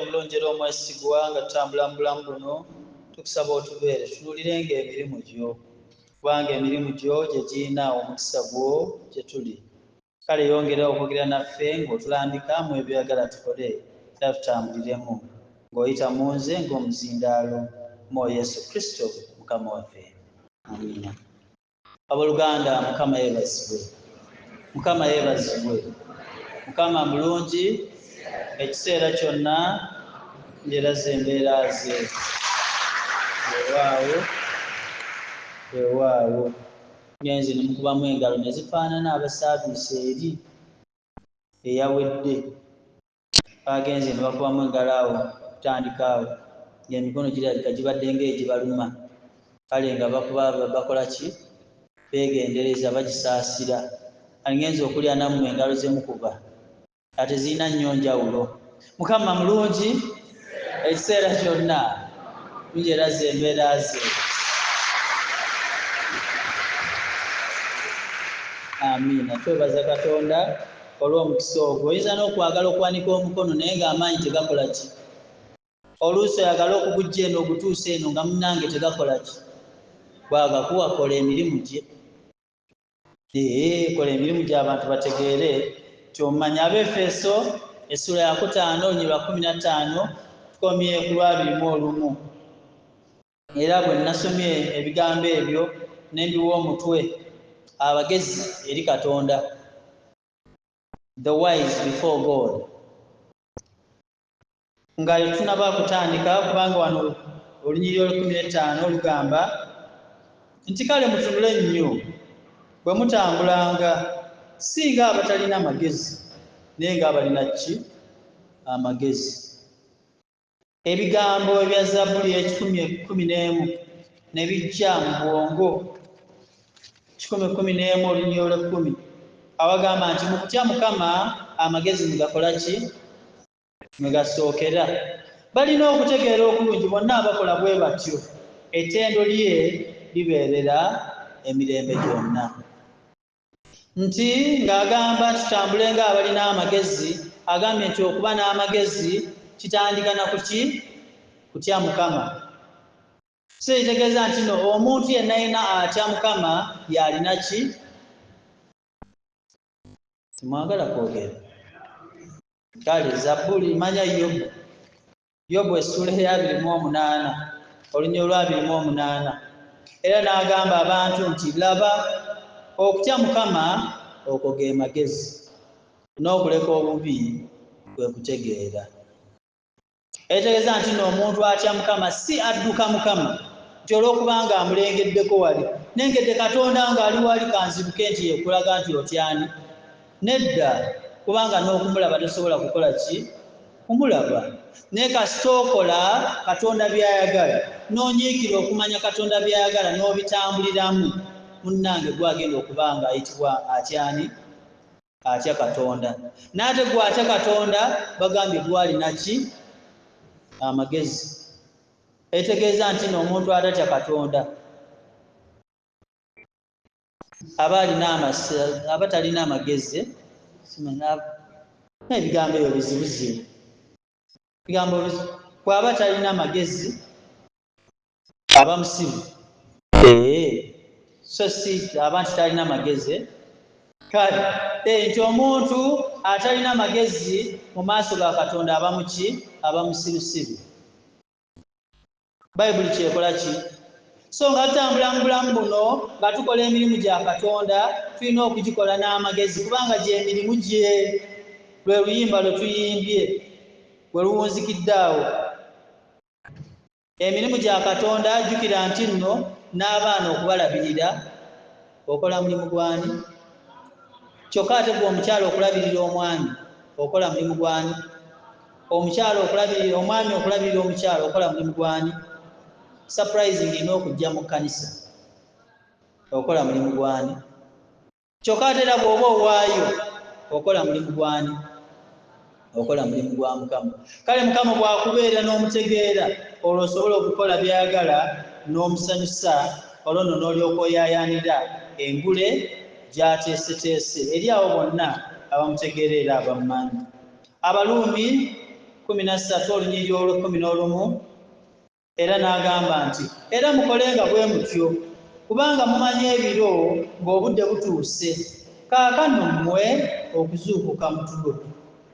Omulungi era omwesigwa nga tutambula mu bulamu buno, tukusaba otubeere, tutunuulirenga emirimu gyo, kubanga emirimu gyo gye girina omukisa gwo gye tuli. Kale yongera okwogera naffe ng'otulambika mu ebyo by'oyagala tukole era tutambuliremu, ng'oyita mu nze ng'omuzindaalo, mu Yesu Kristo Mukama waffe. Amiina. Abooluganda, Mukama yeebazibwe. Mukama yeebazibwe. Mukama mulungi ekiseera kyonna, njeraze embeera ze. Weewaawo, weewaawo. Ngenze ne mukubamu engalo ne zifaanana abasaaviisi eri eyawedde. Bagenze ne bakubamu engalo awo okutandika awo ng'emikono girabika gibadde ng'egibaluma. Kale nga bakuba bakola ki? Beegendereza bagisaasira. Kale ngenze okulya nammwe engalo ze mukuba nga tezirina nnyo njawulo. Mukama mulungi ekiseera kyonna, njeraze embeera ze. Amiina. Twebaza Katonda olw'omukisa ogwo. Oyinza n'okwagala okuwanika omukono naye ng'amaanyi tegakola ki? Oluusi oyagala okugujja eno ogutuusa eno nga munnange tegakola ki? Bw'agakuwa kola emirimu gye. Ee, kola emirimu gy'abantu bategeere nti omumanyi. Abeefeso essula ya kutaano olunyiriri lwa 15 tukomye ku lwabiri mu olumu. Era bwe nasomye ebigambo ebyo ne mbiwa omutwe abagezi eri Katonda, the wise before God. Nga tetunnaba kutandika, kubanga wano olunyiriri olw'ekkumi n'ettaano lugamba nti kale mutunule nnyo bwe mutambulanga, si ng'abatalina magezi, naye ng'abalina ki? Amagezi. Ebigambo ebya Zabbuli ekikumi ekkumi n'emu ne bijja mu bwongo, 111 olunyiriri olw'ekkumi, awagamba nti mu kutya Mukama amagezi mwe gakola ki? Mwe gasookera. Balina okutegeera okulungi bonna abakola bwe batyo, ettendo lye libeerera emirembe gyonna. Nti ng'agamba tutambule ng'abalina amagezi, agambye nti okuba n'amagezi kitandika na kuki? Kutya Mukama. So ekitegeeza nti no omuntu yenna yenna atya Mukama y'alina ki? Timwagala kwogera. Kale Zabbuli, manya Yobu. Yobu essuula eya 28, olunyiriri olwa 28. Era n'agamba abantu nti laba, okutya Mukama okwo ge magezi, n'okuleka obubi kwe kutegeera. Ekitegeeza nti nno omuntu atya Mukama si adduka Mukama, nti olw'okubanga amulengeddeko wali, nnengedde Katonda ng'ali wali kanziruke nti yekulaga nti otyani? Nedda, kubanga n'okumulaba tosobola kukola ki? Kumulaba. Naye kasita okola Katonda by'ayagala, n'onyiikira okumanya Katonda by'ayagala n'obitambuliramu, munnange gw'agenda okuba ng'ayitibwa atyani? Atya Katonda. N'ate gwe atya Katonda bagambye gw'alina ki? Amagezi. Etegeeza nti n'omuntu atatya Katonda aba alina aba talina amagezi. N'ebigambo ebyo bizibuzibu, bigambo bw'aba talina magezi aba musiru. Ee, so si aba nti talina magezi. Kale nti omuntu atalina magezi mu maaso ga Katonda aba muki? Aba musirusiru. Bayibuli kyekola ki? So nga tutambula mu bulamu buno nga tukola emirimu gya Katonda, tulina okugikola n'amagezi, kubanga gy'emirimu gye. Lwe luyimba lwe tuyimbye bwe luwunzikidde awo. Emirimu gya Katonda, jjukira nti nno n'abaana okubalabirira okola mulimu gwani? Kyokka ate gwe omukyala okulabirira omwami okola mulimu gwani? Omukyala okulabirira omwami, okulabirira omukyala okola mulimu gwani? Surprising, n'okujja mu kkanisa okola mulimu gwani? Kyokka ate era bw'oba owaayo okola mulimu gwani? Okola mulimu gwa Mukama. Kale Mukama bw'akubeera n'omutegeera, olwo osobola okukola by'ayagala n'omusanyusa, olwo nno n'olyoka oyaayaanira engule gy'ateeseteese eri abo bonna abamutegeera era abamumanyi. Abaruumi 13 olunyiriri olw'ekkumi n'olumu, era n'agamba nti era mukolenga bwe mutyo, kubanga mumanyi ebiro ng'obudde butuuse, kaakano mmwe okuzuukuka mu tulo,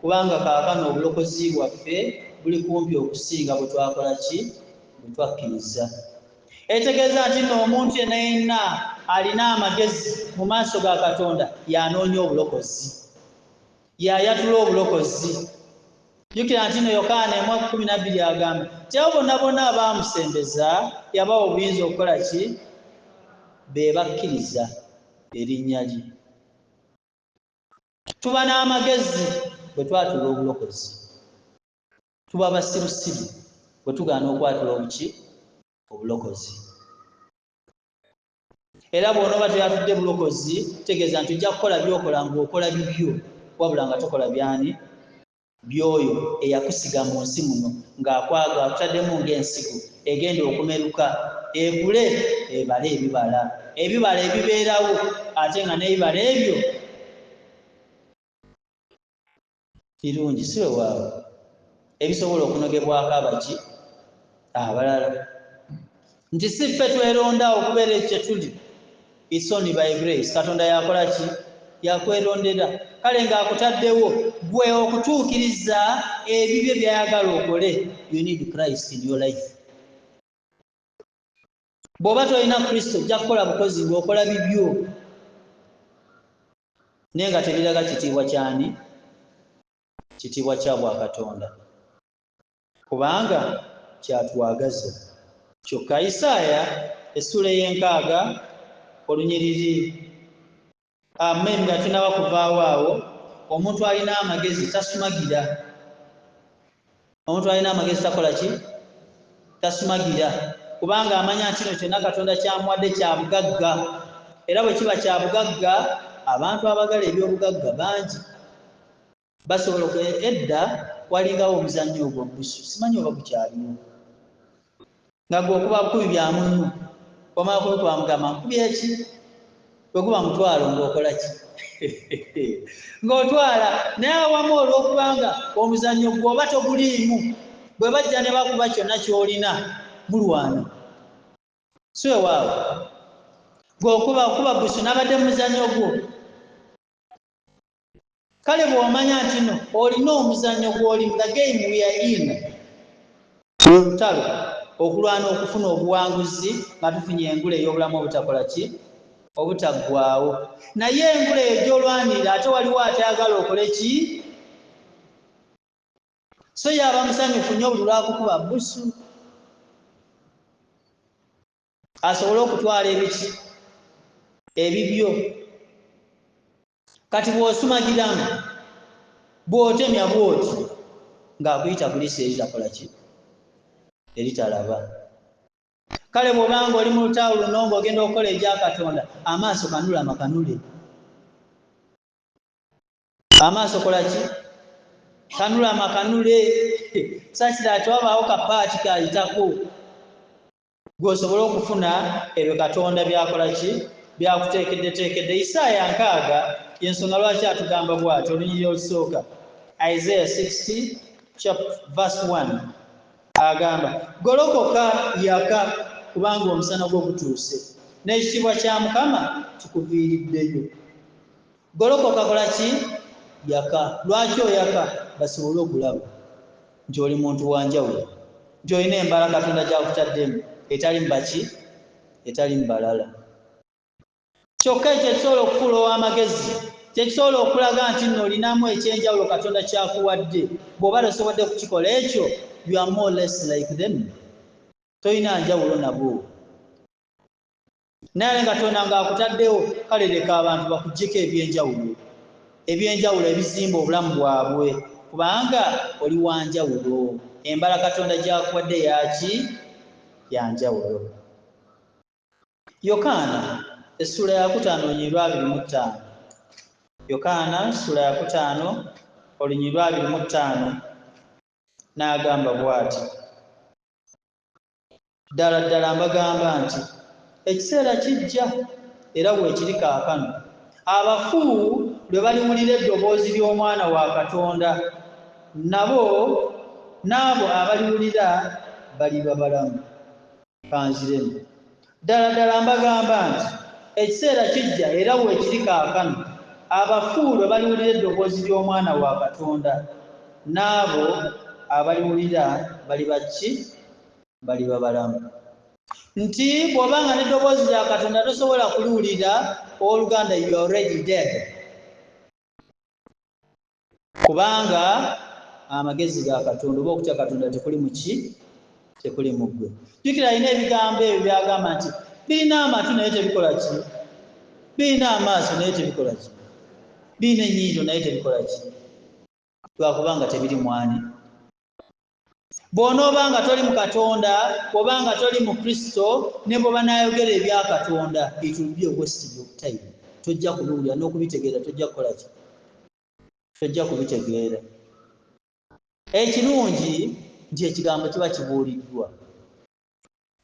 kubanga kaakano obulokozi bwaffe buli kumpi okusinga bwe twakola ki, bwe twakkiriza. Etegeeza nti nno omuntu yenna yenna alina amagezi mu maaso ga Katonda y'anoonya obulokozi, y'ayatula obulokozi. Jjukira nti nno Yokaana 1:12 agamba nti abo bonna bonna abaamusembeza yabawa obuyinza okukola ki? Be bakkiriza erinnya lye. Tuba n'amagezi bwe twatula obulokozi, tuba basirusiru bwe tugaana okwatula obuki? Obulokozi. Era bw'onooba toyatudde bulokozi, kitegeeza nti ojja kukola by'okola ng'okola bibyo, wabula nga tokola byani? By'oyo eyakusiga mu nsi muno ng'akwaga akutaddemu ng'ensigo egenda okumeruka ekule ebale ebibala, ebibala ebibeerawo, ate nga n'ebibala ebyo birungi, si weewaawo ebisobola okunogebwako abaki abalala, nti si ffe tweronda okubeera ekyo kye tuli. It's only by grace. Katonda yakola ki? Yakwerondera. Kale ng'akutaddewo gwe okutuukiriza ebibyo by'ayagala okole. You need Christ in your life. Bw'oba tolina Kristo, ojja kukola bukozi ng'okola bibyo, naye nga tebiraga kitiibwa kyani? Kitiibwa kya bwakatonda, kubanga kyatwagaza. Kyokka Isaaya essuula ey'enkaaga olunyiriri amen, nga tunaba kuvaawo awo, omuntu alina amagezi tasumagira. Omuntu alina amagezi takola ki? Tasumagira, kubanga amanya nti kino kyonna Katonda kyamuwadde kya bugagga, era bwe kiba kya bugagga, abantu abagala eby'obugagga bangi basobola. Edda walingawo omuzannyo ogwo obusu, simanyi oba gukyaliwo, nga gwe okuba bukubi bya munno, wamala kubikuba mugamba nkubi eki, bwe guba mutwalo ng'okola ki? Ng'otwala. Naye awamu olw'okubanga omuzannyo gwe oba toguliimu, bwe bajja ne bakuba kyonna ky'olina, mulwana, si weewaawo? Gwe okuba okuba busu nabadde mu muzannyo gwo. Kale bw'omanya nti no olina omuzannyo gw'olimu, the game we are in, lwe lutalo okulwana okufuna obuwanguzi nga tufunye engule ey'obulamu obutakola ki? Obutaggwaawo. Naye engule eyo gy'olwanirira, ate waliwo atayagala okole ki? So yaba musanyufu nnyo buli lwakukuba busu asobole okutwala ebiki? Ebibyo. Kati bw'osumagiramu, bw'otemya bw'oti, ng'akuyita kuliisa eritakola ki? Eritalaba. Kale bw'obanga oli mu lutalo luno ng'ogenda okukola egya Katonda, amaaso kanula amakanule, amaaso kola ki? Kanula amakanule, sakira tewabaawo kapaati kayitako gwe osobole okufuna ebyo Katonda byakola ki? Byakuteekeddeteekedde. Isaaya 60, yensonga lwaki atugamba bw'ati, olunyiriri olusooka, Isaiah 60 chapter verse 1, agamba, "Golokoka, yaka, kubanga omusana gwo gutuuse, n'ekitiibwa kya Mukama kikuviiriddeyo." Golokoka, kola ki? Yaka. Lwaki oyaka? Basobole okulaba nti oli muntu wanjawulo, nti olina embala Katonda gyakutaddemu etali mubaki, etali mubalala. Kyokka ekyo ekisobola okufuula ow'amagezi, kyekisobola okulaga nti nno olinamu ekyenjawulo Katonda kyakuwadde. Bw'oba tosobodde kukikola ekyo, you are more or less like them, tolina njawulo nabo. Naye Katonda ng'akutaddewo, kale leka abantu bakuggyeko ebyenjawulo, ebyenjawulo ebizimba obulamu bwabwe, kubanga oli wanjawulo. Embala Katonda gy'akuwadde yaki? Yanjawulo. Yokaana essuula 5 olunyiriri lwa 25. Yokaana essuula 5 olunyiriri lwa 25 n'agamba bw'ati, "Ddala ddala mbagamba nti ekiseera kijja, era weekiri kaakano, abafu lwe baliwulira eddoboozi ly'Omwana wa Katonda, nabo N'abo abaliwulira baliba balamu. Kanziremu. Ddala ddala mbagamba nti ekiseera kijja, era weekiri kaakano, abafu lwe baliwulira eddoboozi ly'Omwana wa Katonda, n'abo abaliwulira baliba ki? Baliba balamu. Nti bw'obanga n'eddoboozi lya Katonda tosobola kuliwulira, owooluganda, you are already dead, kubanga amagezi ga Katonda oba okutya Katonda tekuli mu ki? Tekuli mu ggwe. Jjukira alina ebigambo ebyo by'agamba nti birina amatu naye tebikola ki, birina amaaso naye tebikola ki, birina ennyindo naye tebikola ki, lwakubanga tebiri mwani. Bw'onooba nga toli mu Katonda, bw'oba nga toli mu Kristo, ne bwe banaayogera ebya Katonda, it will be a wastage of time. Tojja kubiwulira n'okubitegeera, tojja kukola ki? Tojja kubitegeera. Ekirungi nti ekigambo kiba kibuuliddwa.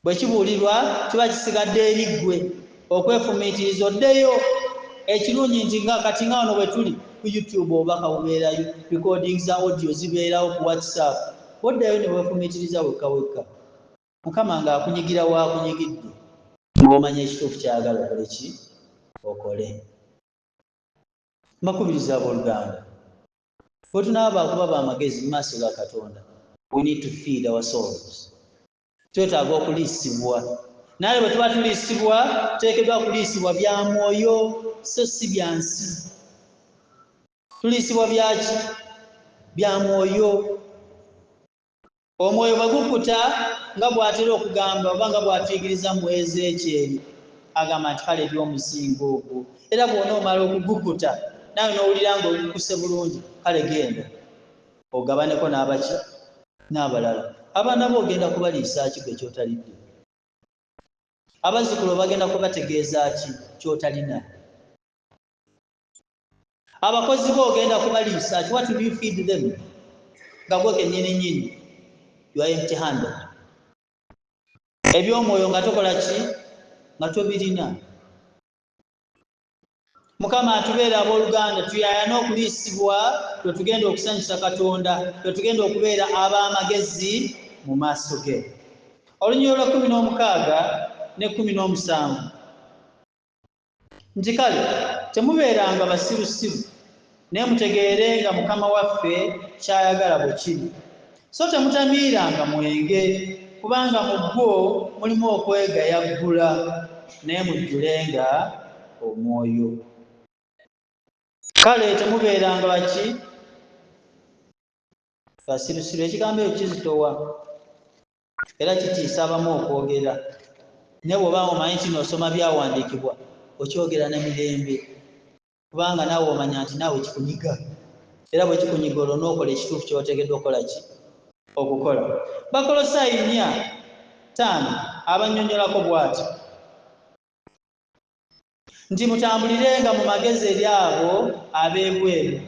Bwe kibuulirwa kiba kisigadde eri ggwe okwefumiitiriza oddeyo. Ekirungi nti nga kati nga wano bwe tuli ku YouTube, obubaka bubeerayo, recording za audio zibeerawo ku WhatsApp, oddayo ne weefumiitiriza wekka wekka. Mukama ng'akunyigira waakunyigidde, ng'omanya ekituufu ky'ayagala okole ki? Okole. Mbakubiriza abooluganda, bwe tunaaba kuba b'amagezi mu maaso ga Katonda, we need to feed our souls. Twetaaga okuliisibwa, naye bwe tuba tuliisibwa tuteekeddwa kuliisibwa bya mwoyo so si bya nsi. Tuliisibwa byaki? Bya mwoyo. Omwoyo bwe gukuta, nga bw'atera okugamba oba nga bw'atuyigiriza mu Ezeekyeri, agamba nti kale eri omuzingo ogwo, era bw'onoomala okugukuta naawe n'owulira ng'ogukuse bulungi, kale genda ogabaneko n'abaki? N'abalala. Abaana bo ogenda kubaliisa ki gwe ky'otalidde? Abazzukulu bagenda kubategeeza ki ky'otalina? Abakozi bo ogenda kubaliisa ki? What will you feed them nga gwe kennyini nnyini you are empty handed? Eby'omwoyo nga tokola ki? Nga tobirina. Mukama atubeera abooluganda, tuyaayane okuliisibwa lwe tugenda okusanyusa Katonda, lwe tugenda okubeera ab'amagezi mu maaso ge. Olunyiriri lwa 16 ne 17 nti kale temubeeranga basirusiru, naye mutegeere nga Mukama waffe ky'ayagala bwe kiri. So temutamiiranga mwenge, kubanga mu gwo mulimu okwegayaggula, naye mujjulenga Omwoyo. Kale temubeeranga baki? Basirusiru. Ekigambo ekyo kizitowa era kitiisa abamu okwogera, naye bw'oba omanyi nti n'osoma byawandiikibwa, okyogera na mirembe, kubanga naawe omanya nti naawe kikunyiga, era bwe kikunyiga olwo n'okola ekituufu ky'oteekeddwa okukola ki? Okukola. Bakolosaayi 4:5 abannyonnyolako bw'ati nti mutambulirenga mu magezi eri abo ab'ebweru,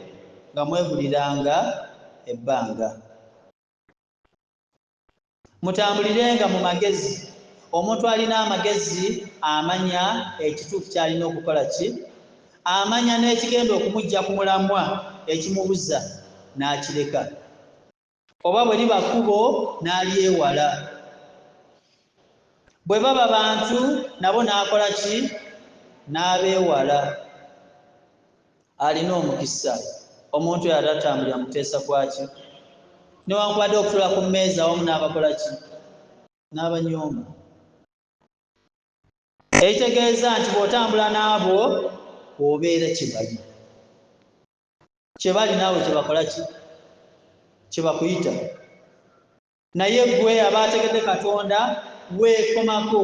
nga mweguliranga ebbanga. Mutambulirenga mu magezi. Omuntu alina amagezi amanya ekituufu ky'alina okukola ki? Amanya n'ekigenda okumujja ku mulamwa, ekimubuza n'akireka, oba bwe liba kkubo n'alyewala, bwe baba bantu nabo n'akola ki? N'abeewala. Alina omukisa omuntu oyo atatambulira mu kuteesa kwaki, newankubadde okutuula ku mmeeza awamu n'abakola ki? N'abanyooma. Ekitegeeza nti bw'otambula n'abo obeera kyebali, kyebali naawe kyebakola ki? Kyebakuyita. Naye gwe aba ategedde Katonda weekomako,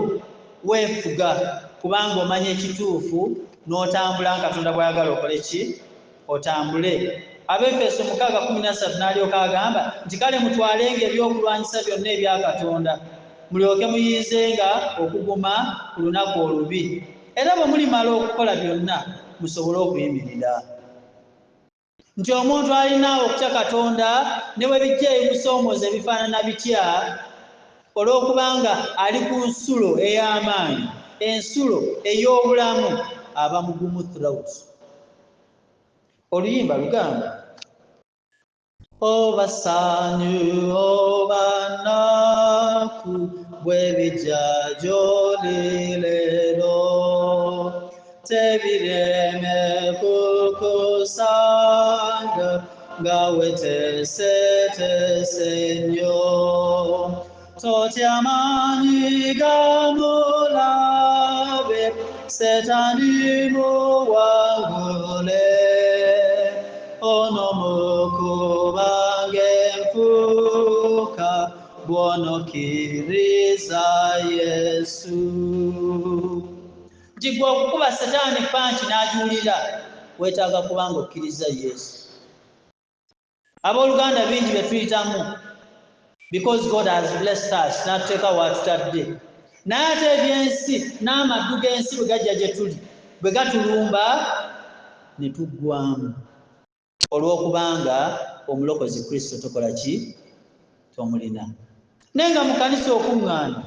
weefuga, kubanga omanya ekituufu n'otambula nga Katonda bw'ayagala okole ki? Otambule. Abaefeso 6:13 n'alyoka agamba nti kale mutwalenga ebyokulwanyisa byonna ebya Katonda, mulyoke muyinzenga okuguma ku lunaku olubi, era bwe mulimala okukola byonna musobole okuyimirira. Nti omuntu alina okutya Katonda ne bwe bijja ebimusoomooza ebifaanana bitya, olw'okubanga ali ku nsulo ey'amaanyi, ensulo ey'obulamu, aba mugumu throughout. Oluyimba lugamba Oba ssanyu oba nnaku bwe bijja gy'oli leero, tebireme kukusanga nga weteeseteese nnyo. Totya maanyi ga mulabe, Setaani muwangule. Onomukuba ng'enfuka bw'onokkiriza Yesu. Nti gwe okukuba Setaani punch n'agiwulira, weetaaga kuba ng'okkiriza Yesu. Abooluganda, bingi bye tuyitamu because God has blessed us, n'atuteeka waatutadde, naye ate ebyensi n'amaddu g'ensi bwe gajja gye tuli, bwe gatulumba ne tuggwamu olw'okubanga omulokozi Kristo tokola ki, tomulina. Naye nga mu kanisa okuŋŋaana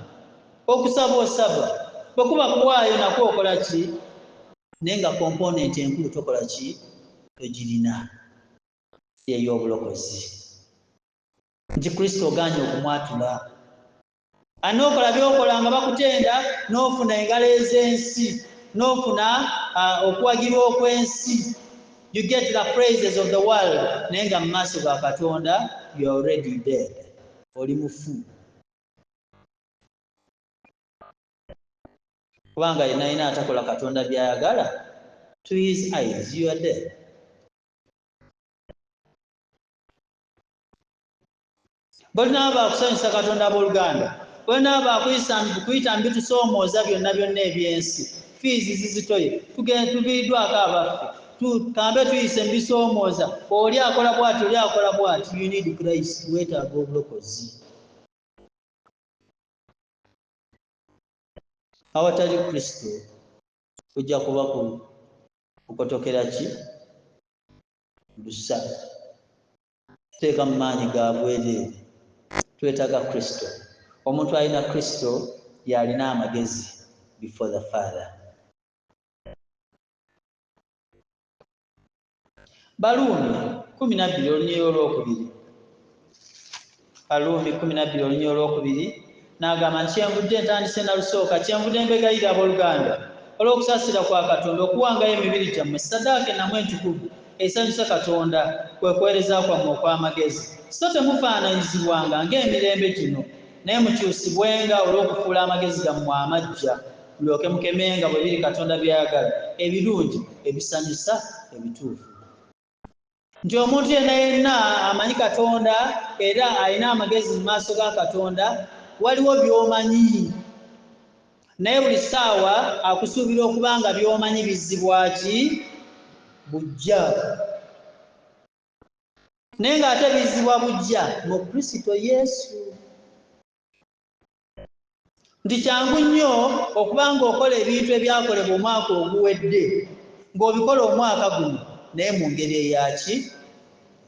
okusaba osaba, bwe kuba kuwaayo nakwo okola ki, naye nga component enkulu tokola ki, togirina, ey'obulokozi, nti Kristo ogaanye okumwatula. Anookola byokola nga bakutenda, n'ofuna engalo ez'ensi, n'ofuna okuwagirwa okw'ensi, you get the praises of the world, naye nga mu maaso ga Katonda you are already dead, oli mufu, kubanga yenna yina atakola Katonda by'ayagala, to his eyes you are dead. Bwe bakusanyusa Katonda, abooluganda, bwe bakuyita mu bitusoomooza byonna byonna ebyensi, fees zizitoye, tugenda tuviiriddwako abaffe, kambe tuyise mu bisoomooza, oli akola bw'ati, oli akola bw'ati, you need Christ, weetaaga obulokozi. Awatali Kristo kujja kuba kukotokera ki lusa, teeka mu maanyi ga bwereere. Twetaaga Kristo. Omuntu alina Kristo y'alina amagezi before the Father. Baluumi 12 olunyiriri olwokubiri, Baluumi 12 olunyiriri olwokubiri, n'agamba nti, "Kyenvudde ntandise nalusooka, kyenvudde mbegayirira, abooluganda, olw'okusaasira kwa Katonda, okuwangayo emibiri gyammwe ssaddaaka ennamu entukuvu esanyusa Katonda, kwe kuweereza kwammwe okw'amagezi. So temufaananyizibwanga ng'emirembe gino, naye mukyusibwenga olw'okufuula amagezi gammwe amaggya, mulyoke mukemenga bwe biri Katonda by'ayagala, ebirungi, ebisanyusa, ebituufu." Nti omuntu yenna yenna amanyi Katonda era alina amagezi mu maaso ga Katonda, waliwo by'omanyi, naye buli ssaawa akusuubira okuba nga by'omanyi bizzibwa ki bujja, naye ng'ate bizzibwa bujja mu Kristo Yesu. Nti kyangu nnyo okuba ng'okola ebintu ebyakolebwa omwaka oguwedde ng'obikola omwaka guno, naye mu ngeri eyaki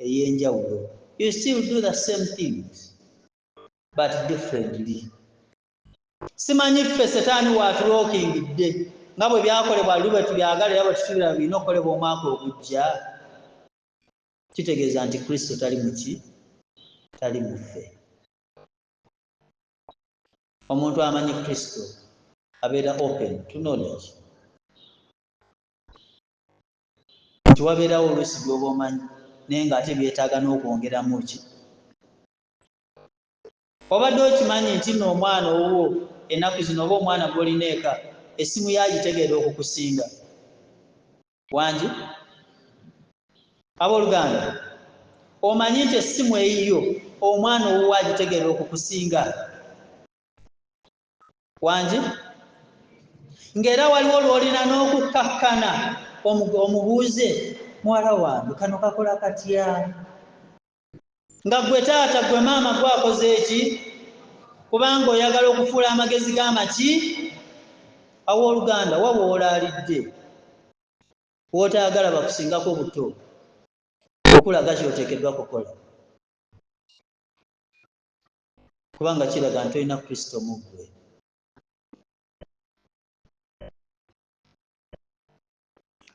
ey'enjawulo. You still do the same things but differently. Simanyi ffe Setaani waatulookingidde nga bwe byakolebwa luli bwe tubyagala era bwe tusuubira birina okukolebwa omwaka ogujja. Kitegeeza nti Kristo tali muki, tali mu ffe. Omuntu amanyi Kristo abeera open to knowledge, nti wabeerawo oluusi by'oba omanyi, naye ng'ate byetaaga n'okwongeramu ki. Obadde okimanyi nti nno omwana owuwo ennaku zino, oba omwana gw'olina eka, essimu yagitegeera okukusinga? Wangi, abooluganda, omanyi nti essimu eyiyo omwana owuwo agitegeera okukusinga? Wangi, ng'era waliwo lw'olina n'okukkakkana omubuuze, "Muwala wange, kano kakola katya?" Nga gwe taata, gwe maama, gwakoze eki, kubanga oyagala okufuula amagezi g'amaki. Awooluganda, wawa olaalidde w'otaagala bakusingako buto okulaga kyoteekeddwa kukola, kubanga kiraga nti olina Kristo mu ggwe.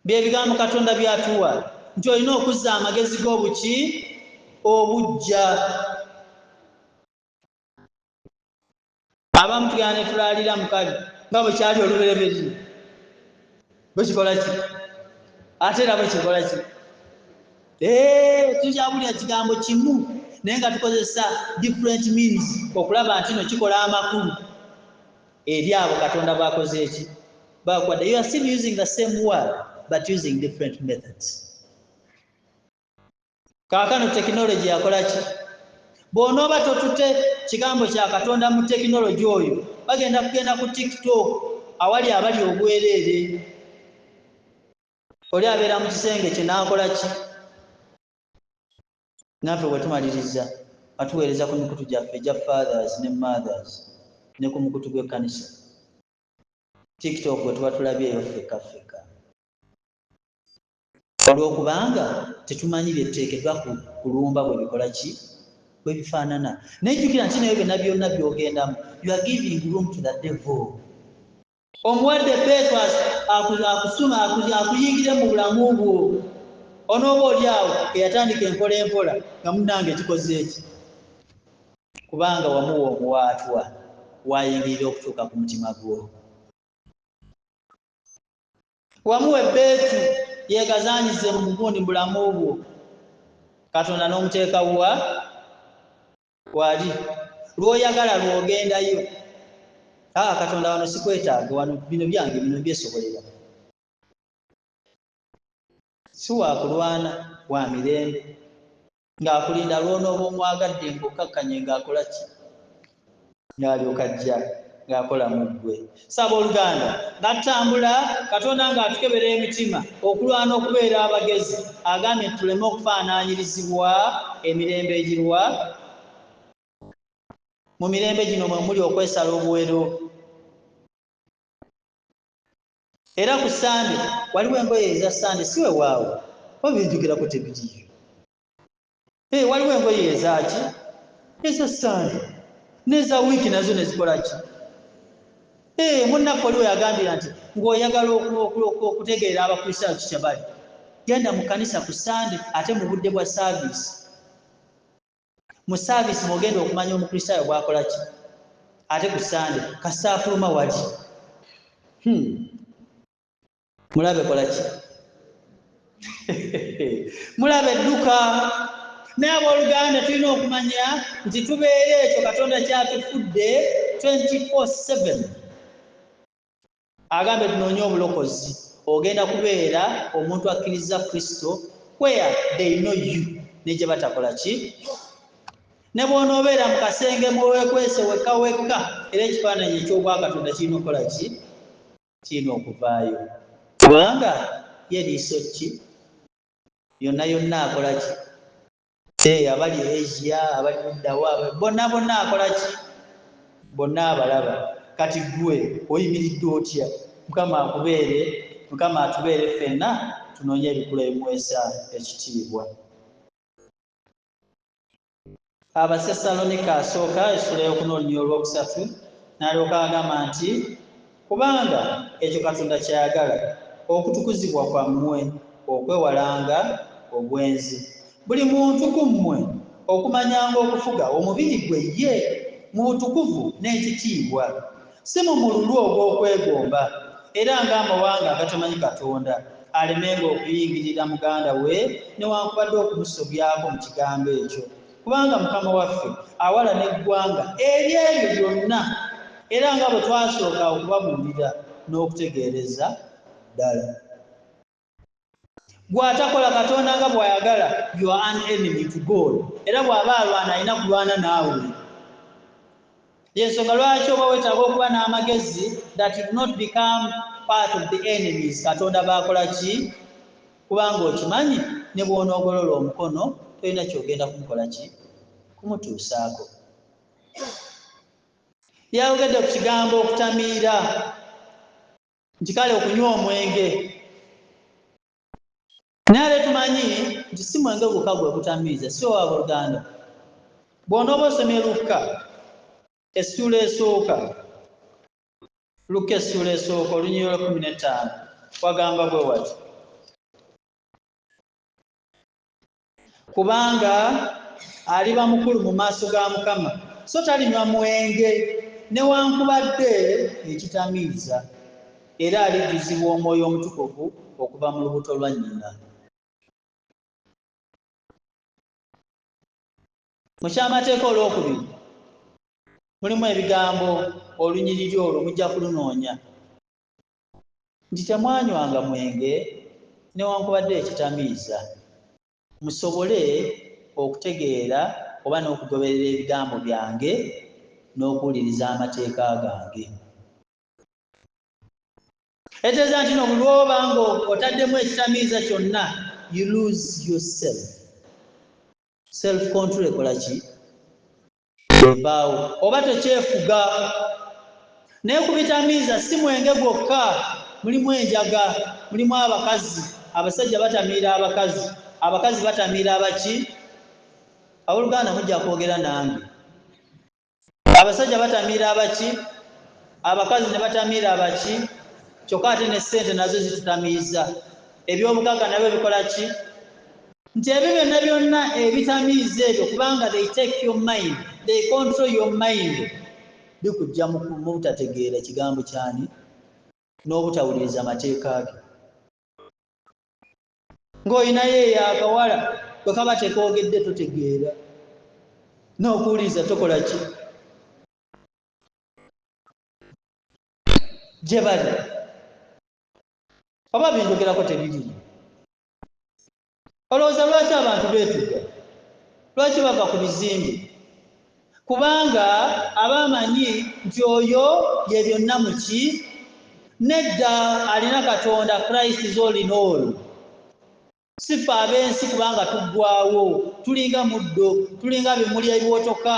Bye bigambo Katonda byatuwa nti olina okuzza amagezi g'obuki. Obujja. Abamu tugenda ne tulaalira mukali nga bwe kyali olubereberye. Bwe kikola ki? Ate era bwe kikola ki? Tukyabulira kigambo kimu naye nga tukozesa different means okulaba nti no kikola amakulu eri abo Katonda b'akoze eki? Bakwadde. You are still using the same word but using different methods. Kaakano tekinologi yakola ki? Bw'onooba totutte kigambo kya Katonda mu tekinologi oyo, bagenda kugenda ku TikTok awali abali obwereere. Oli abeera mu kisenge kye n'akola ki? Naffe bwe tumaliriza nga tuweereza ku mikutu gyaffe egya fathers ne mothers ne ku mukutu gw'ekkanisa. TikTok bwe tuba tulabyeyo ffekka ffekka. Olw'okubanga tetumanyi bye tuteekeddwa kulumba bwe bikola ki? Bwe bifaanana. Naye jjukira nti nayo byonna byonna by'ogendamu, you are giving room to the devil. Omuwadde ebbeetu akusuma akuyingire mu bulamu bwo. Onooba oli awo eyatandika empola empola nga munnange kikoze eki? Kubanga wamuwa omuwaatwa wayingirira okutuuka ku mutima gwo. Wamuwa ebbeetu yeegazaanyize mu bugundi mu bulamu bwo. Katonda n'omuteeka wa wali lw'oyagala lw'ogendayo. Katonda wano sikwetaaga, wano bino byange bino mbyesobolera. Si wa kulwana, wa mirembe. Ng'akulinda lw'onooba omwagadde ng'okkakkanye ng'akola ki? Ng'alyoka ajja ng'akola mu ggwe. Saba oluganda nga tutambula, Katonda ng'atukebera emitima okulwana okubeera abagezi, agambye nti tuleme okufaanaanyirizibwa emirembe egirwa. Mu mirembe gino mwe muli okwesala obuwero. Era ku Sande waliwo engoye eza Sande, si weewaawo oba binjukirako tebiriiyo. Waliwo engoye ezaaki? Eza Sande n'eza wiiki nazo ne zikola ki? Munnaffe oli we yagambira nti ng'oyagala okutegeera Abakristaayo kikya bali, genda mu kkanisa ku Sande ate mu budde bwa saaviisi. Mu saaviisi mw'ogenda okumanya Omukristaayo bw'akola ki? Ate ku Sande kasita afuluma wali. Mulabe kola ki? Mulabe dduka. Naye abooluganda tulina okumanya nti tubeera ekyo Katonda ky'atufudde 24/7. Agambe tunoonye obulokozi. Ogenda kubeera omuntu akkiriza Kristo where they know you ne gye batakola ki? Ne bw'onoobeera mu kasenge mwe weekwese wekka wekka, era ekifaananyi eky'obwakatonda kirina okukola ki? Kirina okuvaayo. Kubanga ye liiso ki? Yonna yonna akola ki? Abali Asia, abali luddawa, bonna bonna akola ki? Bonna abalaba. Kati ggwe oyimiridde otya? Mukama akubeere, Mukama atubeere ffenna tunoonye ebikula ebimuweesa ekitiibwa. Abasesalonika asooka essula ey'okuna olunyiriri olwokusatu n'alyoka agamba nti kubanga ekyo Katonda ky'ayagala okutukuzibwa kwammwe okwewalanga obwenzi. Buli muntu ku mmwe okumanyanga okufuga omubiri gwe ye mu butukuvu n'ekitiibwa, si mu mululu ogw'okwegomba, era ng'amawanga agatamanyi Katonda, alemenga okuyingirira muganda we newankubadde okumusobyako mu kigambo ekyo. Kubanga Mukama waffe awala n'eggwanga ery'ebyo byonna, era nga bwe twasooka okubabuulira n'okutegeereza ddala. Gw'atakola Katonda nga bw'ayagala, you are an enemy to God. Era bw'aba alwana alina kulwana naawe. Y'ensonga lwaki oba weetaaga okuba n'amagezi that you do not become part of the enemies Katonda b'akola ki? Kubanga okimanyi ne bw'onoogolola omukono tolina ky'ogenda kumukola ki? Kumutuusaako. Yayogedde ku kigambo okutamiira nti kale okunywa omwenge. Naye ate tumanyi nti si mwenge gwokka gwe gutamiiza, si owabooluganda. Bw'onooba osomye Lukka essuula esooka, Lukka essuula esooka olunyiriri lwa 15 wagamba bwe wati: kubanga Aliba mukulu mu maaso ga Mukama, so talinywa mwenge newankubadde ekitamiiza, era alijjuzibwa Omwoyo Omutukuvu okuva mu lubuto lwa nnyina. Mu kyamateeka olwokubiri mulimu ebigambo, olunyiriri olwo mujja kulunoonya, nti temwanywanga mwenge newankubadde ekitamiiza, musobole okutegeera oba n'okugoberera ebigambo byange n'okuwuliriza amateeka gange. Eteeza nti no buli lw'oba nga otaddemu ekitamiiza kyonna, you lose yourself. Self control ekola ki? Evaawo, oba tekyefuga. Naye ku bitamiiza si mwenge gwokka, mulimu enjaga, mulimu abakazi, abasajja batamiira abakazi, abakazi batamiira abaki. Abooluganda mujja kwogera nange. Abasajja batamiira abaki, abakazi ne batamiira abaki, kyokka ate ne ssente nazo zitutamiiza. Ebyobugagga nabyo bikola ki? Nti ebyo byonna byonna ebitamiiza ebyo, kubanga they take your mind, they control your mind, bikujja mu butategeera kigambo kyani n'obutawuliriza mateeka ge. Ng'olinayo eyo akawala bwe kaba tekoogedde totegeera, n'okuwuliriza tokola ki? Gye bali oba byenjogerako tebiriiyo. Olowooza lwaki abantu beetuga? Lwaki bava ku bizimbe? Kubanga aba amanyi nti oyo ye byonna mu ki? Nedda, alina Katonda. Christ is all in all. Si ffe ab'ensi, kubanga tuggwaawo, tulinga muddo, tulinga bimuli ebiwotoka,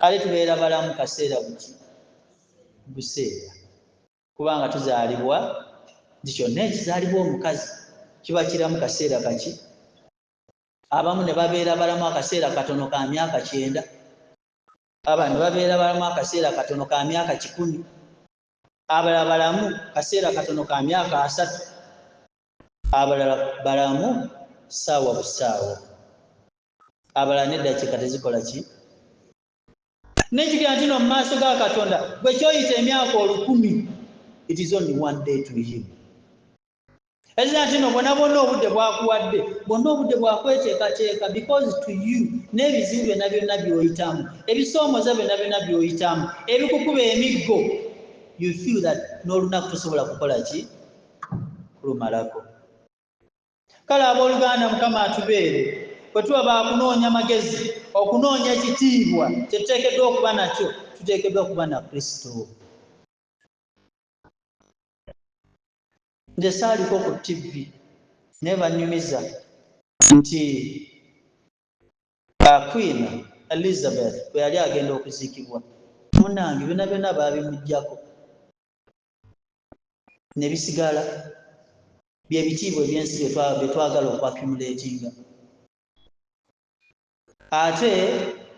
ate tubeera balamu kaseera buki buseera, kubanga tuzaalibwa nti kyonna ekizaalibwa omukazi kiba kiramu kaseera kaki, abamu ne babeera balamu akaseera katono ka myaka 90, abandi babeera balamu akaseera katono ka myaka 100, abalala balamu kaseera katono ka myaka 30, abalala balamu ssaawa busaawa, abalala n'eddakiika tezikola ki. Nejjukira nti no mu maaso ga Katonda gwe kyoyita emyaka 1000, it is only one day to him. Ezira nti no bwona bwonna obudde bwakuwadde, bwonna obudde bwakweteekateeka, because to you n'ebizibu byonna byonna by'oyitamu, ebisoomooza byonna byonna by'oyitamu, ebikukuba emiggo, you feel that n'olunaku tosobola kukola ki kulumalako. Kale abooluganda, Mukama atubeere bwe tuba baakunoonya magezi, okunoonya ekitiibwa kye tuteekeddwa okuba nakyo, tuteekeddwa kuba na Kristo. Nze saaliko ku TV, naye banyumiza nti Queen Elizabeth bwe yali agenda okuziikibwa, munnange, byonna byonna baabimuggyako ne bisigala byebitiibwa ebyensi bye twagala okwaccumulatinga. Ate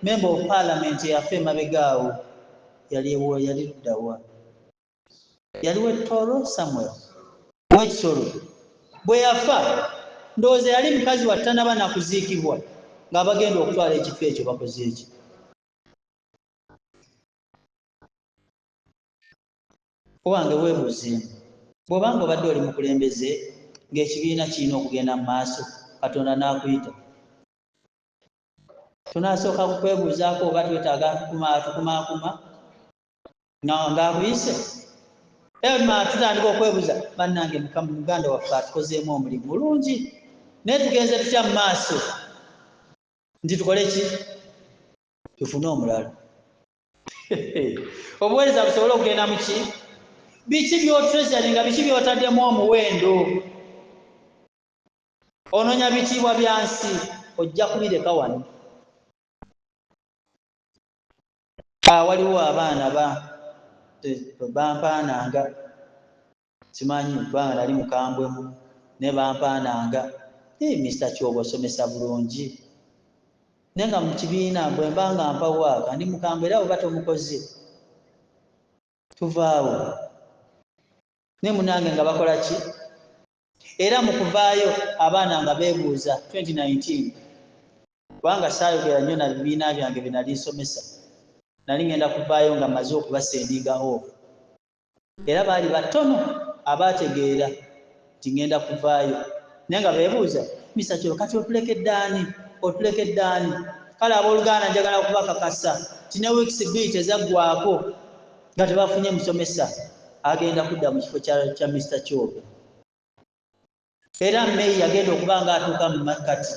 member of parliament eyafa emabega awo yali yali luddawa? Yali w'e Toro, somewhere w'ekitoro. Bwe yafa, ndowooza yali mukazi wa tanaba nakuziikibwa ng'abagenda okutwala ekifo ekyo bakoze eki. Owange, weebuuzeemu, bw'obanga obadde oli mukulembeze ng'ekibiina kirina okugenda mu maaso, Katonda n'akuyita, tunaasooka kukwebuuzaako oba twetaaga tukumaakuma ng'akuyise? Ema tutandika okwebuuza, bannange, Mukama muganda waffe atukozeemu omulimu mulungi, naye tugenze tutya mu maaso nti tukole ki tufune omulala, obuweereza busobole okugenda mu ki? Biki by'otreasuringa? Biki by'otaddemu omuwendo? Onoonya bitiibwa bya nsi, ojja kubireka wano. Waliwo abaana ba bampaananga, simanyi kubanga nali mukambwemu, naye bampaananga, "Mr Kyobo, osomesa bulungi," naye nga mu kibiina bwe mba nga mpa waaka ndi mukambwe, era bwe batomukoze tuvaawo. Naye munange nga bakola ki? Era mu kuvaayo abaana nga beebuuza 2019. Kubanga saayogera nnyo na bibiina byange bye nali nsomesa. Nali ngenda kuvaayo nga mmaze okubasendinga off. Era baali batono abaategeera nti ngenda kuvaayo. Naye nga beebuuza, Mr. Kyobe kati otulekedde ani? Otulekedde ani? Kale abooluganda njagala kubakakasa nti ne weeks bbiri tezaggwaako nga tebafunye musomesa agenda kudda mu kifo kya Mr. Kyobe. Era May yagenda okuba nga atuuka mu makkati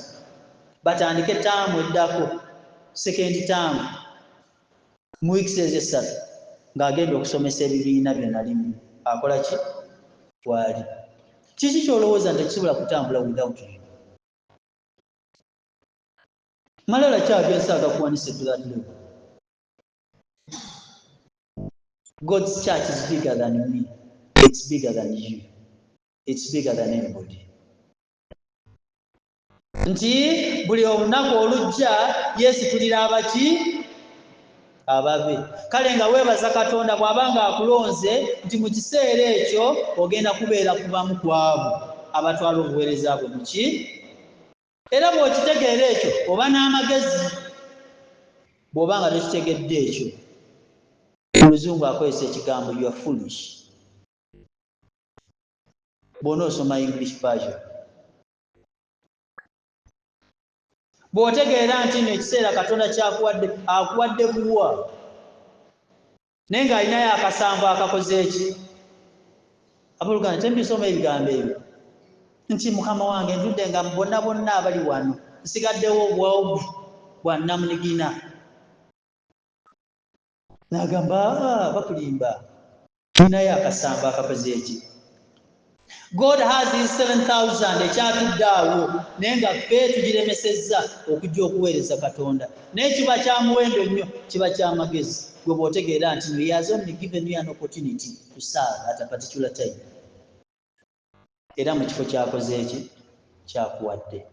batandike taamu eddako, second term, mu weeks ezo essatu ng'agenda okusomesa ebibiina bye nalimu. Akola ki? Waali. Kiki ky'olowooza nti tekisobola kutambula without you? Malala ki ag'ensi agakuwanise to that level? God's church is bigger than me. It's bigger than you. It's bigger than anybody. Nti buli olunaku olujja yeesitulira abaki ababe. Kale nga weebaza Katonda bw'aba nga akulonze nti mu kiseera ekyo ogenda kubeera kubamu ku abo abatwala obuweereza bwe muki. Era bw'okitegeera ekyo oba n'amagezi. Bw'oba nga tokitegedde ekyo, mu luzungu akozesa ekigambo you are foolish. Bw'onoosoma English version. Bw'otegeera nti nno ekiseera Katonda ky'akuwadde, akuwadde buwa, naye ng'alinayo akasanvu akakoze eki? Abooluganda, tembisoma ebigambo ebyo nti Mukama wange ntudde nga bonna bonna abali wano nsigaddewo obwaogu bwa nnamunigina. N'agamba, bakulimba, ninayo akasanvu akakoze eki? God has his 7000 ekyatudde awo, naye nga ffe tugiremesezza okujja okuweereza Katonda. Naye kiba kya muwendo nnyo, kiba kya magezi gwe bw'otegeera nti no, he has only given you an opportunity to serve at a particular time. Era mu kifo kyakoze eki? Kyakuwadde.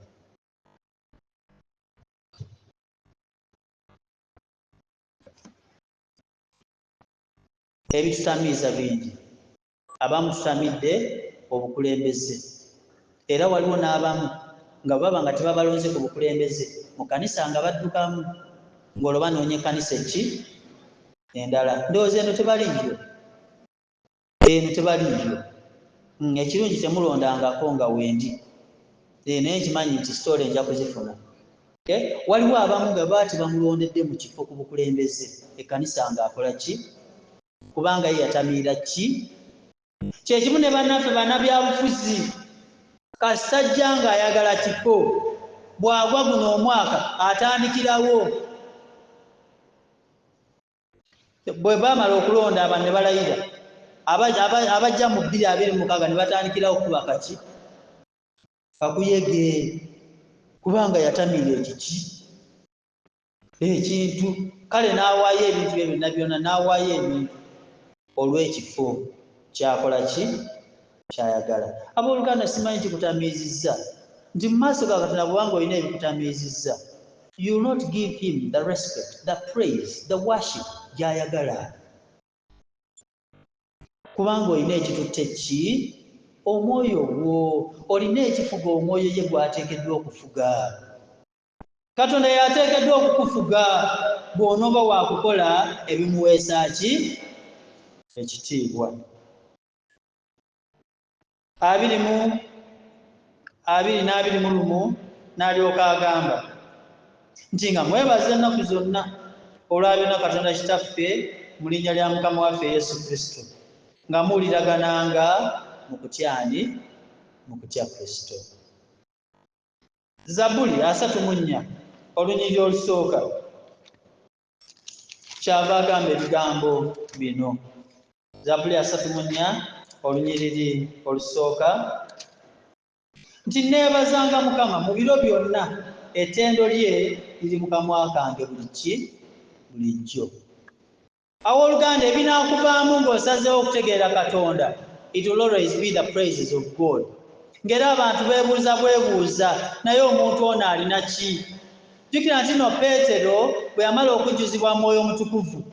Ebitutamiiza bingi. Abamu tutamidde obukulembeze, era waliwo n'abamu nga bwe baba nga tebabalonze ku bukulembeze mu kkanisa nga baddukamu, ng'olwo banoonya ekkanisa eki endala. Ndowooza eno tebaliiyo, eno tebaliiyo. Ekirungi temulondangako nga wendi, naye nkimanyi nti sitole nja kuzifuna. Waliwo abamu nga baba tebamulondedde mu kifo ku bukulembeze ekkanisa ng'akola ki? Kubanga ye yatamiira ki? Kyekimu ne bannaffe bannabyabufuzi, kasita ajja ng'ayagala kifo, bw'agwa guno omwaka atandikirawo. Bwe bamala okulonda abantu ne balayira, abajja mu bbiri abiri mu mukaaga ne batandikirawo okukuba kaki? Kakuyege, kubanga yatamiira ekiki? Ekintu. Kale n'awaayo ebintu bye byonna byonna, n'awaayo ebintu olw'ekifo ky'akola ki? Ky'ayagala. Abooluganda, simanyi kikutamiizizza nti mu maaso ga Katonda bw'oba ng'olina ebikutamiizizza, you will not give him the respect, the praise, the worship gy'ayagala. Kubanga olina ekitutte ki? Omwoyo gwo. Olina ekifuga omwoyo ye gw'ateekeddwa okufuga. Katonda y'ateekeddwa okukufuga bw'onooba wa kukola ebimuweesa ki? Ekitiibwa. Abiri mu abiri n'abiri mu lumu n'alyoka agamba nti nga mwebaza ennaku zonna olwa byonna Katonda Kitaffe mu linnya lya Mukama waffe Yesu Kristo, nga muwuliragananga mu kutya ani? Mu kutya Kristo. Zabbuli 34 olunyiriri olusooka kyava agamba ebigambo bino. Zabbuli 34 olunyiriri olusooka nti nneebazanga Mukama mu biro byonna, ettendo lye liri mu kamwa kange buli ki? Bulijjo. Aw'oluganda, ebinaakuvaamu ng'osazeewo okutegeera Katonda, it will always be the praises of God. Ng'era abantu beebuuza bwebuuza, naye omuntu ono alina ki? Jjukira nti nno Peetero bwe yamala okujjuzibwa Mwoyo Mutukuvu,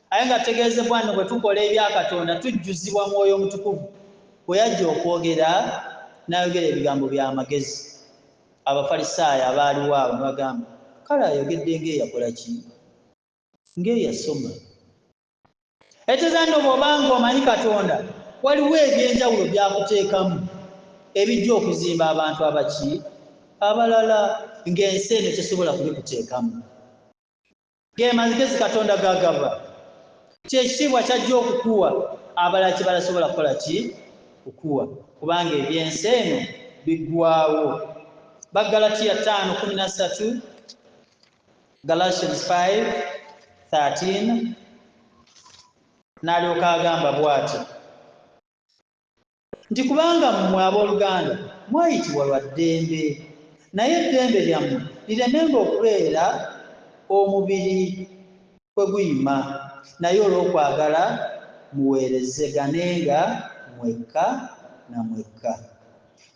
aye nga tutegeezebwa nno bwe tukola ebya Katonda tujjuzibwa Mwoyo Mutukuvu, bwe yajja okwogera, n'ayogera ebigambo by'amagezi. Abafalisaayo abaaliwo awo ne bagamba, Kale ayogedde ng'eyakola ki? Ng'eyasoma. Ekitegeeza nno bw'obanga omanyi Katonda, waliwo eby'enjawulo by'akuteekamu ebijja okuzimba abantu abaki abalala ng'ensi eno tesobola kubikuteekamu. Ge magezi Katonda g'agaba. Ky'ekitiibwa ky'ajja okukuwa abalala kye batasobola kukola ki? Kukuwa. Kubanga eby'ensi eno biggwaawo. Baggalatiya 5:13, Galatians 5:13, n'alyoka agamba bw'ati nti, Kubanga mmwe abooluganda mwayitibwa lwa ddembe, naye eddembe lyammwe liremenga okubeera omubiri kwe guyima, naye olw'okwagala muweerezeganenga mwekka na mwekka.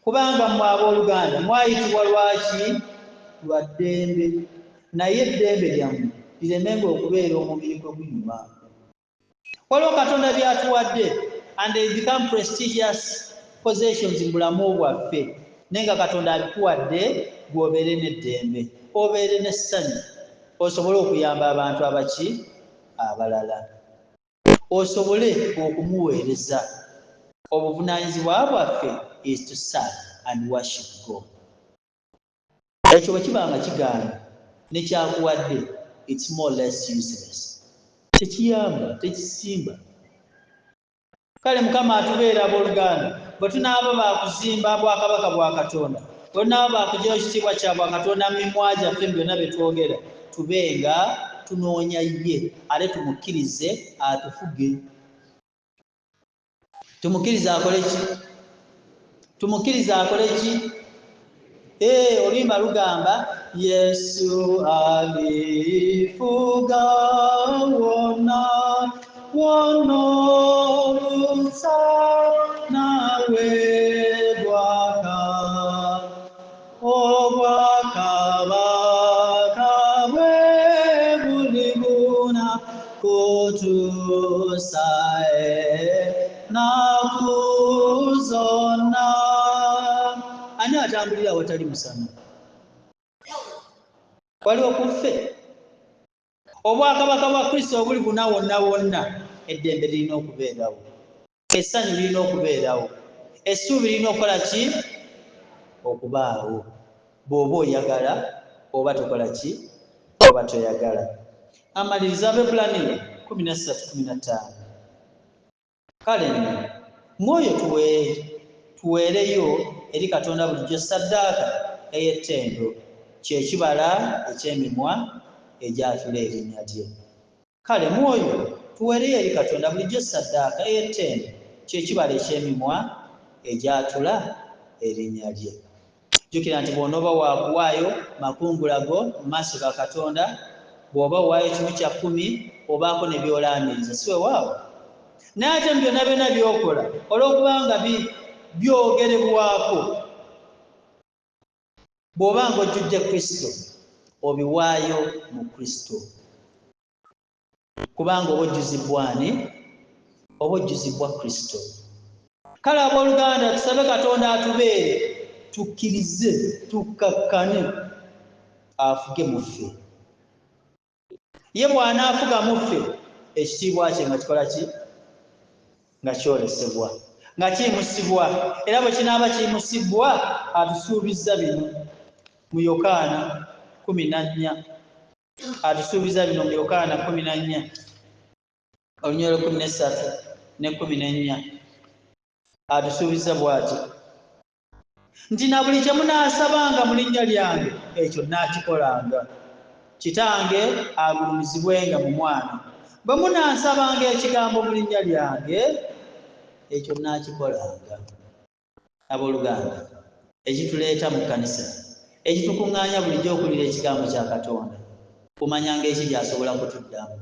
Kubanga mmwe abooluganda mwayitibwa lwaki? Lwa ddembe, naye eddembe lyammwe liremenga okubeera omubiri kwe guyima. Waliwo Katonda by'atuwadde and they become prestigious possessions mu bulamu bwaffe, naye nga Katonda abikuwadde gwe obeere n'eddembe, obeere n'essanyu, osobole okuyamba abantu abaki abalala, osobole okumuweereza. Obuvunaanyizibwa bwaffe is to serve and worship God. Ekyo bwe kiba nga kigaana ne kyakuwadde, it's more or less useless, tekiyamba, tekisimba. Kale Mukama atubeera, abooluganda, bwe tunaaba baakuzimba bwakabaka bwa Katonda, bwe tunaaba baakugyayo kitiibwa kya bwakatonda mu mimwa gyaffe mu byonna bye twogera, tube nga tunoonya ye ate tumukkirize atufuge. Tumukkirize akole ki? Tumukkirize akole ki? Oluyimba lugamba Yesu alifuga wonna wonna omusana we gwaka, obwakabaka bwe bulibuna kutuusa ennaku zonna. Ani atambulira awatali musana? Waliwo ku ffe? Obwakabaka bwa Kristo obuli buna wonna wonna, eddembe lirina okubeerawo, essanyu lirina okubeerawo, essuubi lirina okukola ki? Okubaawo. Bw'oba oyagala oba tokola ki? Oba toyagala. Amaliriza Abaebbulaniya 13:15. Kale nno, mu oyo tuweereyo eri Katonda bulijjo ssaddaaka ey'ettendo, kye kibala eky'emimwa egyatula erinnya lye. Kale mu oyo tuweereyo eri Katonda bulijjo ssaddaaka ey'ettendo, kye kibala eky'emimwa egyatula erinnya lye. Jjukira nti bw'onooba wa kuwaayo makungula go mu maaso ga Katonda, bw'oba owaayo kimu kya kkumi, obaako ne by'olaamiriza, si weewaawo? Naye ate mu byonna byonna by'okola, olw'okuba nga byogerebwako, bw'oba ng'ojjudde Kristo, obiwaayo mu Kristo. Kubanga oba ojjuzibbwa ani? Oba ojjuzibbwa Kristo. Kale abooluganda, tusabe Katonda atubeere, tukkirize, tukkakkane, afuge mu ffe. Ye bw'anaafuga mu ffe, ekitiibwa kye nga kikola ki? Nga kyolesebwa, nga kiyimusibwa. Era bwe kinaaba kiyimusibbwa, atusuubizza bino mu Yokaana 14. Atusuubiza bino mu Yokaana 14, olunyiriri 13 ne 14. Atusuubiza bw'ati nti, Na buli kye munaasabanga mu linnya lyange, ekyo nnaakikolanga, Kitange agulumizibwenga mu Mwana. Bwe munansabanga ekigambo mu linnya lyange, ekyo nnaakikolanga. Abooluganda, ekituleeta mu kkanisa, ekitukuŋŋaanya bulijjo okuwulira ekigambo kya Katonda, kumanya ng'eki gy'asobola kutuddamu,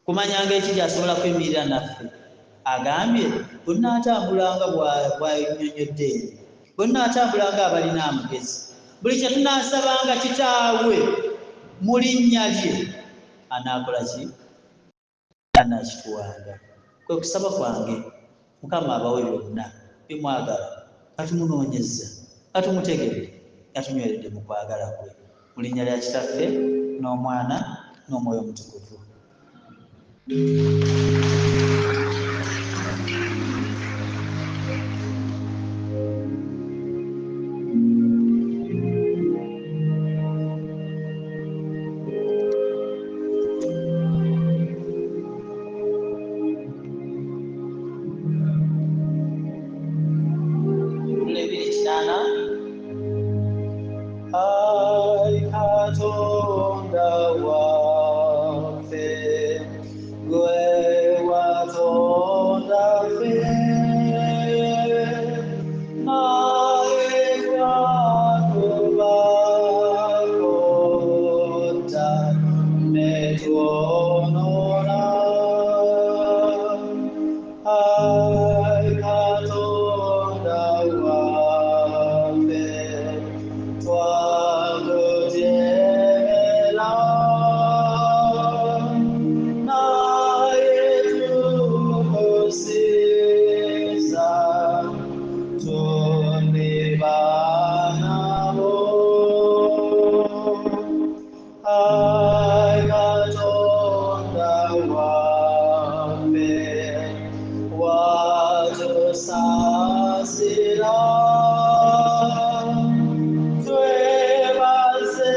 kumanya ng'eki gy'asobola kuyimirira naffe. Agambye, bwe nnaatambulanga bw'annyonnyodde eri, bwe nnaatambulanga abalina amagezi, buli kye tunaasabanga Kitaawe mu linnya lye, anaakola ki? Anaakituwanga. Kwe kusaba kwange, Mukama abawe byonna bye mwagala, nga tumunoonyezza, nga tumutegedde, nga tunyweredde mu kwagala kwe. Mu linnya lya Kitaffe n'Omwana n'Omwoyo Omutukuvu. Ai Katonda waffe, gwe watonda ffe, naye twakubakota ne twonoona. Ai Katonda waffe, twakujeemera, naye tukusinza, tuli baana bo. Ai Katonda waffe, watusaasira, twebaze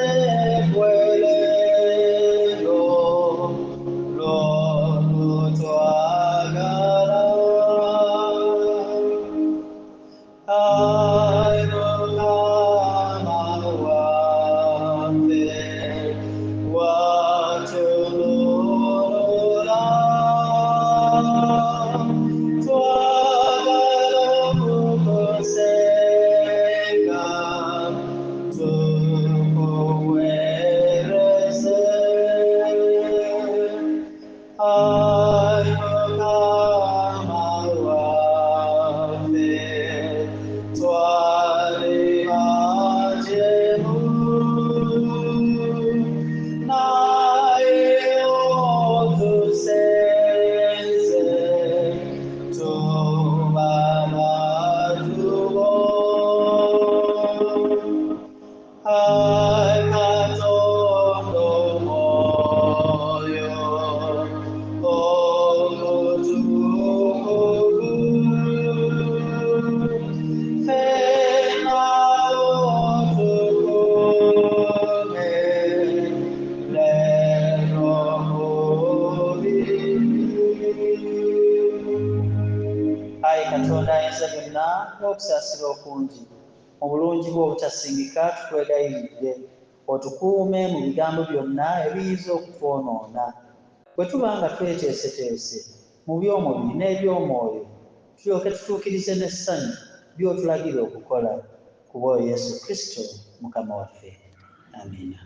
ggwe leero lw'okutwagala. Ai Mukama waffe, watununula, twagala okukusenga, tukuweereze. Ai Mukama waffe, twali bajeemu, naye otusenze, tuba bantu bo. Ai Katonda Omwoyo Omutukuvu, ffenna otukuume leero mubiri. Ayi Katonda ayinza byonna n'okusaasira okungi, mu bulungi bwo obutasingika tukwegayiridde, otukuume mu bigambo byonna ebiyinza okutwonoona. Bwe tuba nga tweteeseteese mu by'omubiri n'eby'omwoyo, tulyoke tutuukirize n'essanyu by'otulagira okukola. Ku bw'oyo Yesu Kristo Mukama waffe. Amiina.